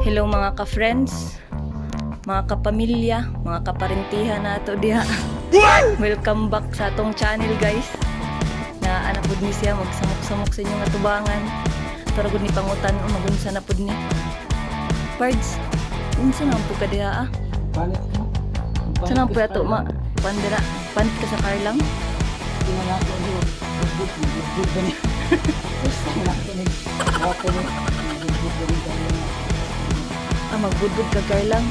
Hello, mga ka-friends, mga kapamilya, mga kaparentihan nato diha. Welcome back sa atong channel, guys. Na ana pud ni siya magsamok-samok sa inyong atubangan. Tara gud ni pangutan o magunsa na pud ni. Pards, unsa na po ka diha ah? Palit mo. Sa na po ato ma pandira? Panit ka sa car lang? Tinanako niyo. Budbud, budbud ba niya? Basta na ako ni. Ako ni. Budbud ba niya? Ah, magbudbud ka car lang.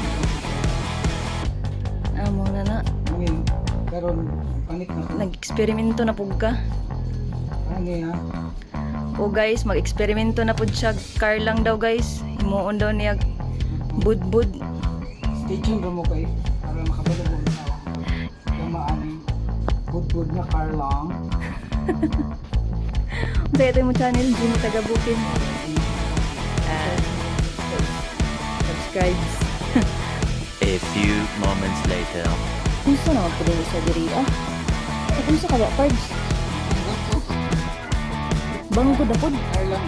Ah, mo na na. Ngayon, karon panik na ko. Nag-eksperimento na pud ka. Ano ha? O guys, mag-eksperimento na pud siya car lang daw, guys. Himuon daw niya budbud. Stay tuned ra mo kay para makabalo mo sa lama ani budbud na car lang. Unsa ito mo channel, Jimmy Tagabukin. Ah, subscribes. A few moments later. Unsa naman po din sa diri ah? Eh, unsa ka ba, Pards? Banggod na pod. Car lang.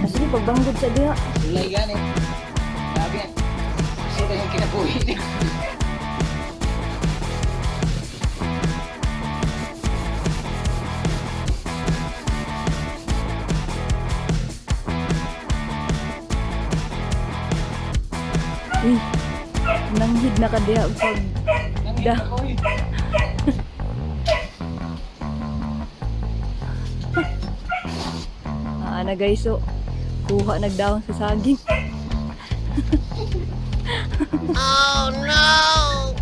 Ah, sige, pagbanggod sa diha. Sulay gani. Grabe. So yung kinabuhi ni. Uy, nanghid na ka diha og pag Nangit Da. ako eh. Ah, na guys, so kuha nagdahon sa saging. Oh no!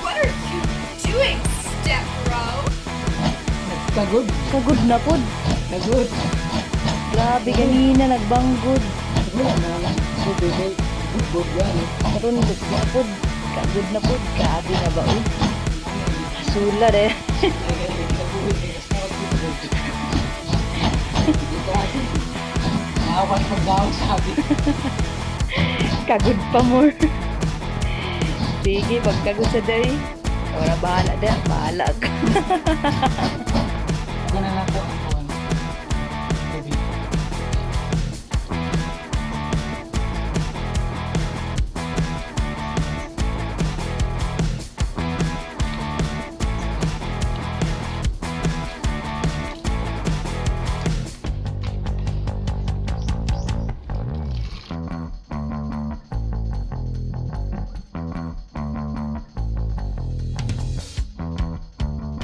What are you doing, step bro? Kagod. Kagod na pod. Kagod. Grabe ganina nagbanggod. Wala na lang. So, baby, budbud gani. Karon na pod. Kagod na pod. Grabe na ba uy. Sula de. Nakawal pagdawag sabi. Kagod pa more. Sige, pagkagod sa dari. Wala bahala da, bahala ka. Ako na lang po ang kuwan. Baby.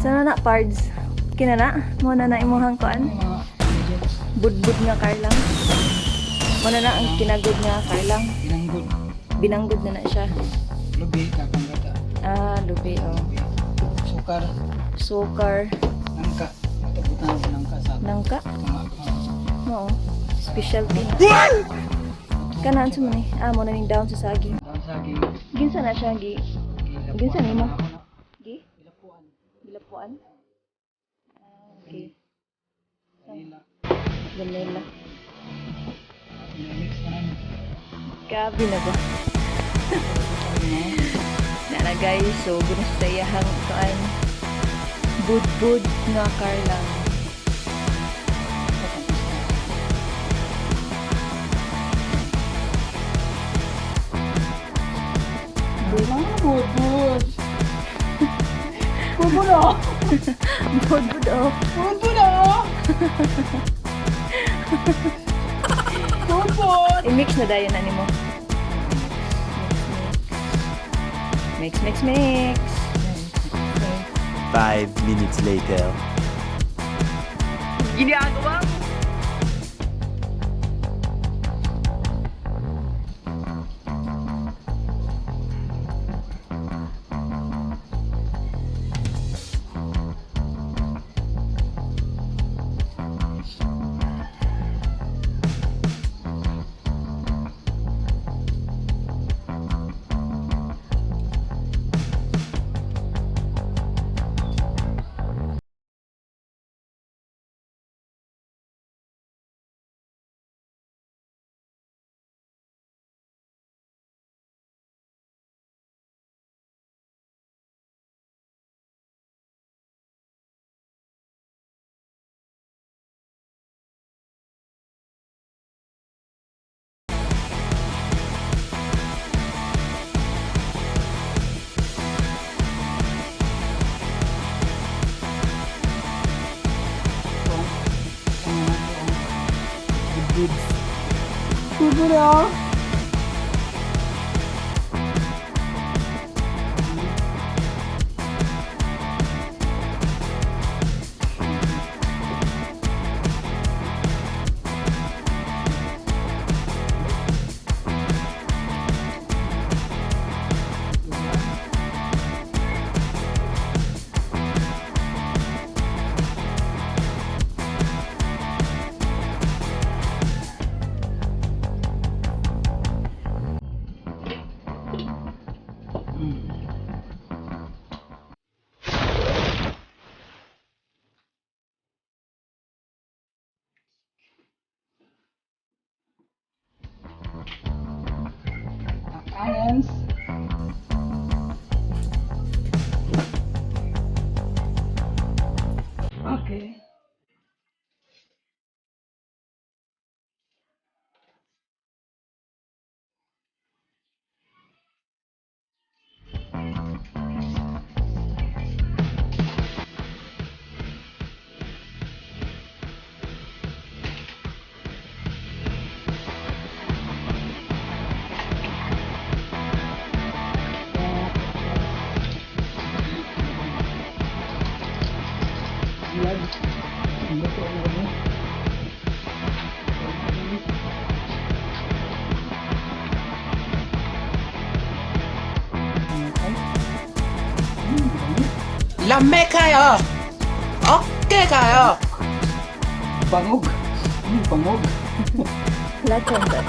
Sana na, Pards. Kina na, mo na na imuhang kuan. Ano yung mga ingredients? Budbud nga car lang. Mo na na ang kinagod nga car lang. Binanggod. Binanggod na na siya. Lubi, kapanggata. Ah, lubi oh. Lubi. Sukar. Sukar, Nangka. Matabutan ako nangka sa nangka. mga Oo. Specialty na. Kanaan sa man eh. Ah, mo na ning down sa saging. Down saging. Ginsa na siya gi. Gilapuan. Ginsa nimo? Ako na. Gi? Gilapuan. Gilapuan. Ah, okay. Vanilla. Vanilla. Mix na namin. Grabe na ba? Nana guys, so gusto sa iyahang kuan. Budbud nga car lang. Budbud. Budbud oh. Budbud oh. Budbud oh. Budbud. I-mix na dayon na nimo. Mix, mix, mix. Mix. 5 minutes later. Ginagawa mo. Ligo na. Onions. Okay. Vlog. Ang luto na kami. Okay. Lame kayo! Okay kayo! Bangog. Bangog. Lechon ba?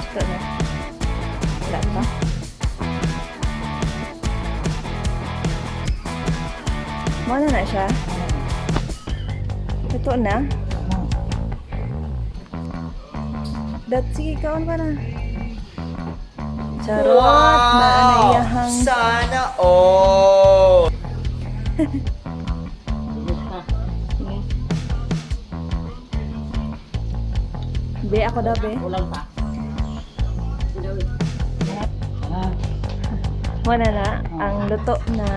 Ito na. Wala pa. Muna na siya. Ito na. Dat, sige, kaon ka na. Charot! Na iyahang. Sana all! Sige. Be, ako daw, be. Kulang pa. Ah, Muna na, ang luto na.